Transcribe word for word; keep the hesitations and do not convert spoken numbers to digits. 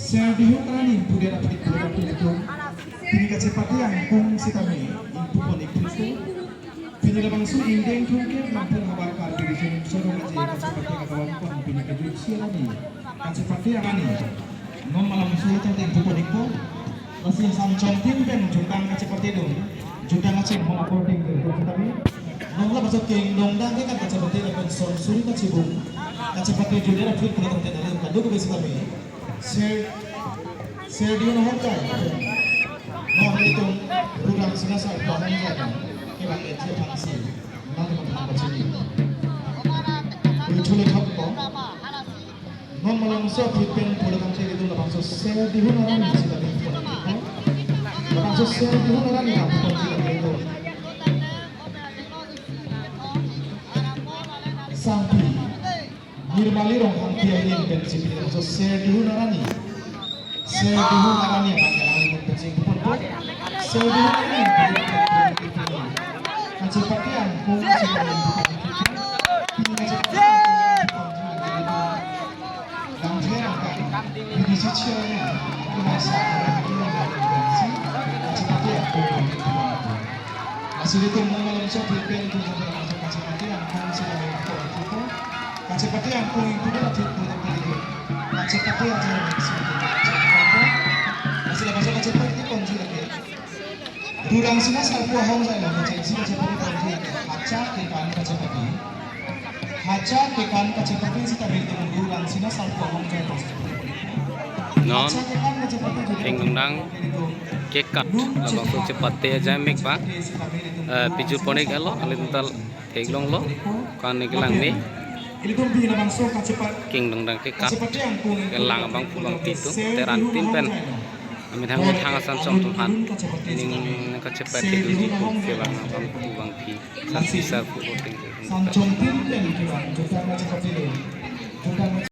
Serdihun Arani pudet aphi pudet aphi ilitum. Pini kachepate angkung sitame ingpupon ikpito. Pini labangso ingdeng thomkep Langpher havar Karbi Riso Nimso Rong Aje kachepate kakawan pon pini kejut si arani. Kachepate arani. Non malomso ta ingpupon ikpo. Lasi Sanchongtin pen jutang kachepate dun. Jutang kachepate mon akorting dun sitame. Non labangso kengdong dang ke kan kachepate lapen son suri kachibung. Kachepate judet aphi pudet tangte dalam kaduk besi kami. Ser, Serdihun ahormu kai. Mo ilitum Rurang Sina Sarpo ahormu kai. Kevang eji aphansi. Nang teman teman bachini. Lucu le thok ko. Non malomso aphi pen pulo kante ilitum labangso Serdihun Arani sitame. Labangso Serdihun Arani kampon sitame ilitum. Sangpi. Nirmali Ronghangpi ahin pen chipili labangso Serdihun Arani. Serdihun Arani abang ahin pen chipili. Serdihun Arani. Kachepate angkung sitame. Pini kachepate angkung. Langpher angkung. Pini si chairman. Pini sa. Kachepate angkung. Lasi ilitum non malomso aphi pen ilitum kachepate angkung sitame. Kachepate angkung ingpu dak thik pu dak thik. Kachepate aja si. Lasi labangso kachepate ponji lake. Rurang Sina Sarpo ahormu kai lo kachepate si kachepate ponji lake. Hacha kekan kachepate. Hacha kekan kachepate sitame ilitum Rurang Sina Sarpo ahormu kai lo. Non Hacha kekan kachepate judet. Kengdong dang kekat labangso chepate aja mek ba. Eh, pijut pon ik alo, alintal theklonglo, kan ne kelang me. Ilitum pini labangso kachepat, kengdong dang kekat, kachepate angkung ingpu. Kelang abang pu bangphi atum, Terantin pen. Amethang amethang asan chom atum aphan. Ning kachepate dun pu kelang abang pu bangphi. Sat sisa pu voting. Sanchongtin pen kevang jutang kachepate dun. Jutang